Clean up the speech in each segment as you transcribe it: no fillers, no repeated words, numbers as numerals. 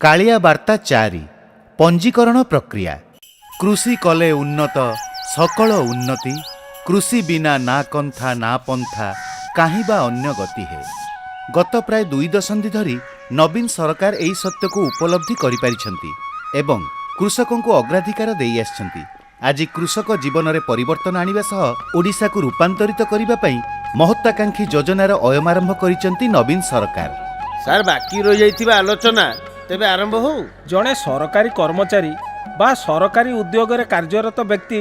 କାଳିଆ ବାର୍ତ୍ତା 4, ପଞ୍ଜୀକରଣ ପ୍ରକ୍ରିୟା। କୃଷି କଲେ ଉନ୍ନତ ସକଳ ଉନ୍ନତି, କୃଷି ବିନା ନା କନ୍ଥା ନା ପନ୍ଥା, କାହିଁ ବା ଅନ୍ୟ ଗତି ହେ। ଗତ ପ୍ରାୟ 2 ଦଶନ୍ଧି ଧରି ନବୀନ ସରକାର ଏହି ସତ୍ୟକୁ ଉପଲବ୍ଧି କରିପାରିଛନ୍ତି ଏବଂ କୃଷକଙ୍କୁ ଅଗ୍ରାଧିକାର ଦେଇ ଆସିଛନ୍ତି। ଆଜି କୃଷକ ଜୀବନରେ ପରିବର୍ତ୍ତନ ଆଣିବା ସହ ଓଡ଼ିଶାକୁ ରୂପାନ୍ତରିତ କରିବା ପାଇଁ ମହତ୍ୱାକାଂକ୍ଷୀ ଯୋଜନାର ଅୟମାରମ୍ଭ କରିଛନ୍ତି ନବୀନ ସରକାର। ସାର୍, ବାକି ରହିଯାଇଥିବା ଆଲୋଚନା ତେବେ ଆରମ୍ଭ ହଉ। ଜଣେ ସରକାରୀ କର୍ମଚାରୀ ବା ସରକାରୀ ଉଦ୍ୟୋଗରେ କାର୍ଯ୍ୟରତ ବ୍ୟକ୍ତି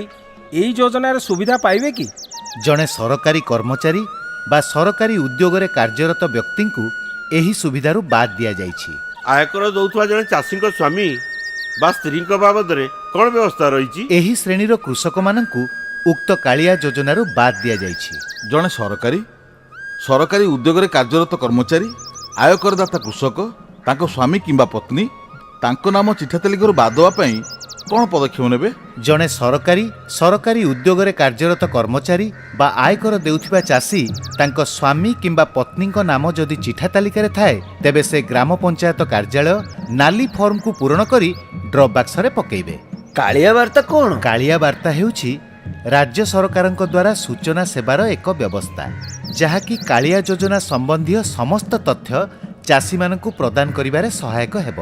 ଏଇ ଯୋଜନାରେ ସୁବିଧା ପାଇବେ କି? ଜଣେ ସରକାରୀ କର୍ମଚାରୀ ବା ସରକାରୀ ଉଦ୍ୟୋଗରେ କାର୍ଯ୍ୟରତ ବ୍ୟକ୍ତିଙ୍କୁ ଏହି ସୁବିଧାରୁ ବାଦ୍ ଦିଆଯାଇଛି। ଆୟକର ଦଉଥିବା ଜଣେ ଚାଷୀଙ୍କ ସ୍ୱାମୀ ବା ସ୍ତ୍ରୀଙ୍କ ବାବଦରେ କ'ଣ ବ୍ୟବସ୍ଥା ରହିଛି? ଏହି ଶ୍ରେଣୀର କୃଷକମାନଙ୍କୁ ଉକ୍ତ କାଳିଆ ଯୋଜନାରୁ ବାଦ୍ ଦିଆଯାଇଛି। ଜଣେ ସରକାରୀ ସରକାରୀ ଉଦ୍ୟୋଗରେ କାର୍ଯ୍ୟରତ କର୍ମଚାରୀ, ଆୟକରଦାତା କୃଷକ, ତାଙ୍କ ସ୍ୱାମୀ କିମ୍ବା ପତ୍ନୀ, ତାଙ୍କ ନାମ ଚିଠା ତାଲିକାରୁ ବାଦ ଦେବା ପାଇଁ କ'ଣ ପଦକ୍ଷେପ ନେବେ? ଜଣେ ସରକାରୀ ସରକାରୀ ଉଦ୍ୟୋଗରେ କାର୍ଯ୍ୟରତ କର୍ମଚାରୀ ବା ଆୟକର ଦେଉଥିବା ଚାଷୀ, ତାଙ୍କ ସ୍ୱାମୀ କିମ୍ବା ପତ୍ନୀଙ୍କ ନାମ ଯଦି ଚିଠା ତାଲିକାରେ ଥାଏ, ତେବେ ସେ ଗ୍ରାମ ପଞ୍ଚାୟତ କାର୍ଯ୍ୟାଳୟ ନାଲି ଫର୍ମକୁ ପୂରଣ କରି ଡ୍ରପ୍ ବାକ୍ସରେ ପକାଇବେ। କାଳିଆ ବାର୍ତ୍ତା କ'ଣ? କାଳିଆ ବାର୍ତ୍ତା ହେଉଛି ରାଜ୍ୟ ସରକାରଙ୍କ ଦ୍ୱାରା ସୂଚନା ସେବାର ଏକ ବ୍ୟବସ୍ଥା, ଯାହାକି କାଳିଆ ଯୋଜନା ସମ୍ବନ୍ଧୀୟ ସମସ୍ତ ତଥ୍ୟ ଚାଷୀମାନଙ୍କୁ ପ୍ରଦାନ କରିବାରେ ସହାୟକ ହେବ।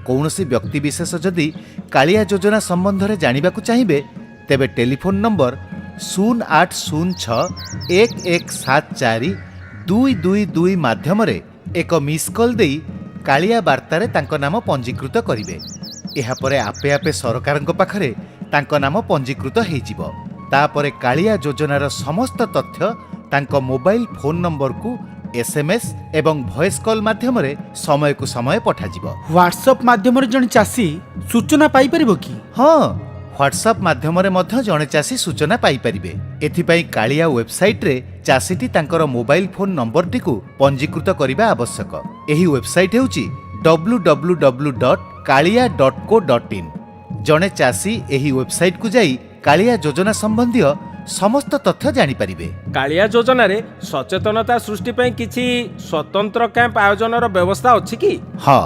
କୌଣସି ବ୍ୟକ୍ତିବିଶେଷ ଯଦି କାଳିଆ ଯୋଜନା ସମ୍ବନ୍ଧରେ ଜାଣିବାକୁ ଚାହିଁବେ, ତେବେ ଟେଲିଫୋନ୍ ନମ୍ବର 08061174222 ମାଧ୍ୟମରେ ଏକ ମିସ୍ କଲ୍ ଦେଇ କାଳିଆ ବାର୍ତ୍ତାରେ ତାଙ୍କ ନାମ ପଞ୍ଜୀକୃତ କରିବେ। ଏହାପରେ ଆପେ ଆପେ ସରକାରଙ୍କ ପାଖରେ ତାଙ୍କ ନାମ ପଞ୍ଜୀକୃତ ହେଇଯିବ। ତାପରେ କାଳିଆ ଯୋଜନାର ସମସ୍ତ ତଥ୍ୟ ତାଙ୍କ ମୋବାଇଲ ଫୋନ୍ ନମ୍ବରକୁ ଏସ୍ଏମ୍ଏସ୍ ଏବଂ ଭଏସ୍ କଲ୍ ମାଧ୍ୟମରେ ସମୟକୁ ସମୟ ପଠାଯିବ। ହ୍ୱାଟ୍ସଆପ୍ ମାଧ୍ୟମରେ ଜଣେ ଚାଷୀ ସୂଚନା ପାଇପାରିବ କି? ହଁ, ହ୍ୱାଟ୍ସଆପ୍ ମାଧ୍ୟମରେ ମଧ୍ୟ ଜଣେ ଚାଷୀ ସୂଚନା ପାଇପାରିବେ। ଏଥିପାଇଁ କାଳିଆ ୱେବସାଇଟ୍ରେ ଚାଷୀଟି ତାଙ୍କର ମୋବାଇଲ ଫୋନ୍ ନମ୍ବରଟିକୁ ପଞ୍ଜୀକୃତ କରିବା ଆବଶ୍ୟକ। ଏହି ୱେବସାଇଟ୍ ହେଉଛି www.kalia.co.in। ଜଣେ ଚାଷୀ ଏହି ୱେବସାଇଟ୍କୁ ଯାଇ କାଳିଆ ଯୋଜନା ସମ୍ବନ୍ଧୀୟ ସମସ୍ତ ତଥ୍ୟ ଜାଣିପାରିବେ। କାଳିଆ ଯୋଜନାରେ ସଚେତନତା ସୃଷ୍ଟି ପାଇଁ କିଛି ସ୍ୱତନ୍ତ୍ର କ୍ୟାମ୍ପ ଆୟୋଜନର ବ୍ୟବସ୍ଥା ଅଛି କି? ହଁ,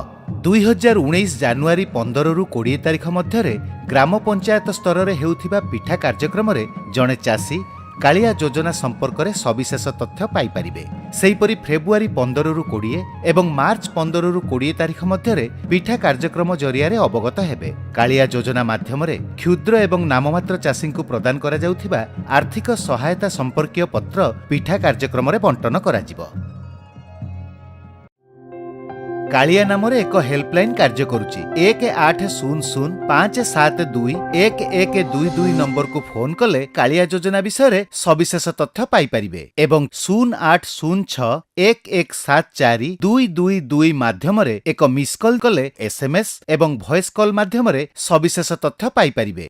2019 ଜାନୁଆରୀ 15ରୁ 20 ତାରିଖ ମଧ୍ୟରେ ଗ୍ରାମ ପଞ୍ଚାୟତ ସ୍ତରରେ ହେଉଥିବା ପିଠା କାର୍ଯ୍ୟକ୍ରମରେ ଜଣେ ଚାଷୀ କାଳିଆ ଯୋଜନା ସମ୍ପର୍କରେ ସବିଶେଷ ତଥ୍ୟ ପାଇପାରିବେ। ସେହିପରି ଫେବୃଆରୀ 15ରୁ 20 ଏବଂ ମାର୍ଚ୍ଚ 15ରୁ 20 ତାରିଖ ମଧ୍ୟରେ ପିଠା କାର୍ଯ୍ୟକ୍ରମ ଜରିଆରେ ଅବଗତ ହେବେ। କାଳିଆ ଯୋଜନା ମାଧ୍ୟମରେ କ୍ଷୁଦ୍ର ଏବଂ ନାମମାତ୍ର ଚାଷୀଙ୍କୁ ପ୍ରଦାନ କରାଯାଉଥିବା ଆର୍ଥିକ ସହାୟତା ସମ୍ପର୍କୀୟ ପତ୍ର ପିଠା କାର୍ଯ୍ୟକ୍ରମରେ ବଣ୍ଟନ କରାଯିବ। କାଳିଆ ନାମରେ ଏକ ହେଲ୍ପଲାଇନ୍ କାର୍ଯ୍ୟ କରୁଛି। 18005721122 ନମ୍ବରକୁ ଫୋନ୍ କଲେ କାଳିଆ ଯୋଜନା ବିଷୟରେ ସବିଶେଷ ତଥ୍ୟ ପାଇପାରିବେ ଏବଂ 08061174222 ମାଧ୍ୟମରେ ଏକ ମିସ୍ କଲ୍ କଲେ ଏସ୍ଏମ୍ଏସ୍ ଏବଂ ଭଏସ୍ କଲ୍ ମାଧ୍ୟମରେ ସବିଶେଷ ତଥ୍ୟ ପାଇପାରିବେ।